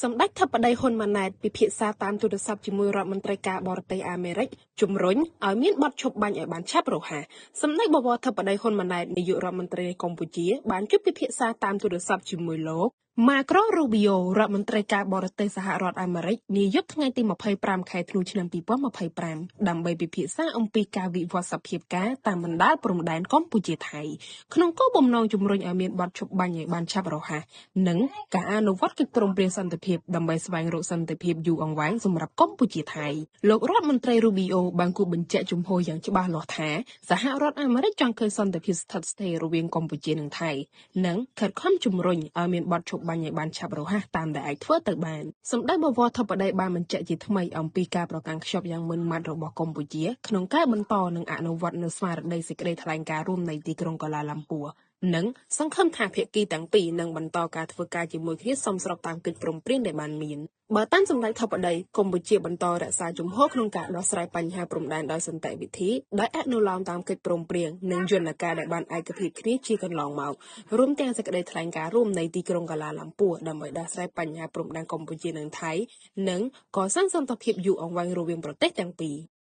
សម្ដេចធិបតីហ៊ុនម៉ាណែតពិភាក្សាតាមទូរស័ព្ទជាមួយរដ្ឋមន្ត្រីការបរទេសអាមេរិកជំរុញឲ្យមានបទឈប់បាញ់ឲ្យបានឆាប់រហ័សសម្ដេចបវរធិបតីហ៊ុនម៉ាណែតនាយករដ្ឋមន្ត្រីកម្ពុជាបានជួបពិភាក្សាតាមទូរស័ព្ទជាមួយលោក ម៉ាក្រូ រូប៊ីអូ រដ្ឋមន្ត្រីការបរទេសសហរដ្ឋអាមេរិកនាយប់ថ្ងៃទី25ខែធ្នូឆ្នាំ2025ដើម្បីពិភាក្សាអំពីការវិវត្តសភាពការណ៍តាមបណ្ដាលព្រំដែនកម្ពុជាថៃក្នុងគោលបំណងជំរុញឲ្យមានបទឈប់បាញ់ឲ្យបានឆាប់រហ័សនិងការអនុវត្តកិច្ចព្រមព្រៀងសន្តិភាពដើម្បីស្វែងរកសន្តិភាពយូរអង្វែងសម្រាប់កម្ពុជាថៃលោករដ្ឋមន្ត្រីរូប៊ីអូបានគូសបញ្ជាក់ជំហរយ៉ាងច្បាស់លាស់ថាសហរដ្ឋអាមេរិកចង់ឃើញសន្តិភាពស្ថិតស្ថេររវាងកម្ពុជានិងថៃនិងខិតខំជំរុញឲ្យមានបទឈប់បាញ់ឲ្យបានឆាប់រហ័សតាមដែលអាចធ្វើទៅបានសម្ដេចបវរធិបតីបានបញ្ជាក់ជាថ្មីអំពីការប្រកាន់ខ្ជាប់យ៉ាងម៉ឺងម៉ាត់របស់កម្ពុជាក្នុងការបន្តនិងអនុវត្តនូវស្មារតីសេចក្តីថ្លែងការណ៍រួមនៃទីក្រុងកូឡាឡាំពួរនិងសង្ឃឹមថាភាគីទាំងពីរនឹងបន្តការធ្វើការជាមួយគ្នាសមស្របតាមកិច្ចព្រមព្រៀងដែលបានមានបើតាមសម្ដេចធិបតីកម្ពុជាបន្តរក្សាជំហរក្នុងការដោះស្រាយបញ្ហាព្រំដែនដោយសន្តិវិធីដោយអនុលោមតាមកិច្ចព្រមព្រៀងនិងយន្តការដែលបានឯកភាពគ្នាជាកន្លងមករួមទាំងសេចក្តីថ្លែងការណ៍រួមនៃទីក្រុងកូឡាឡាំពួរដើម្បីដោះស្រាយបញ្ហាព្រំដែនកម្ពុជានិងថៃនិងកសាងសន្តិភាពយូរអង្វែងរវាងប្រទេសទាំងពីរ។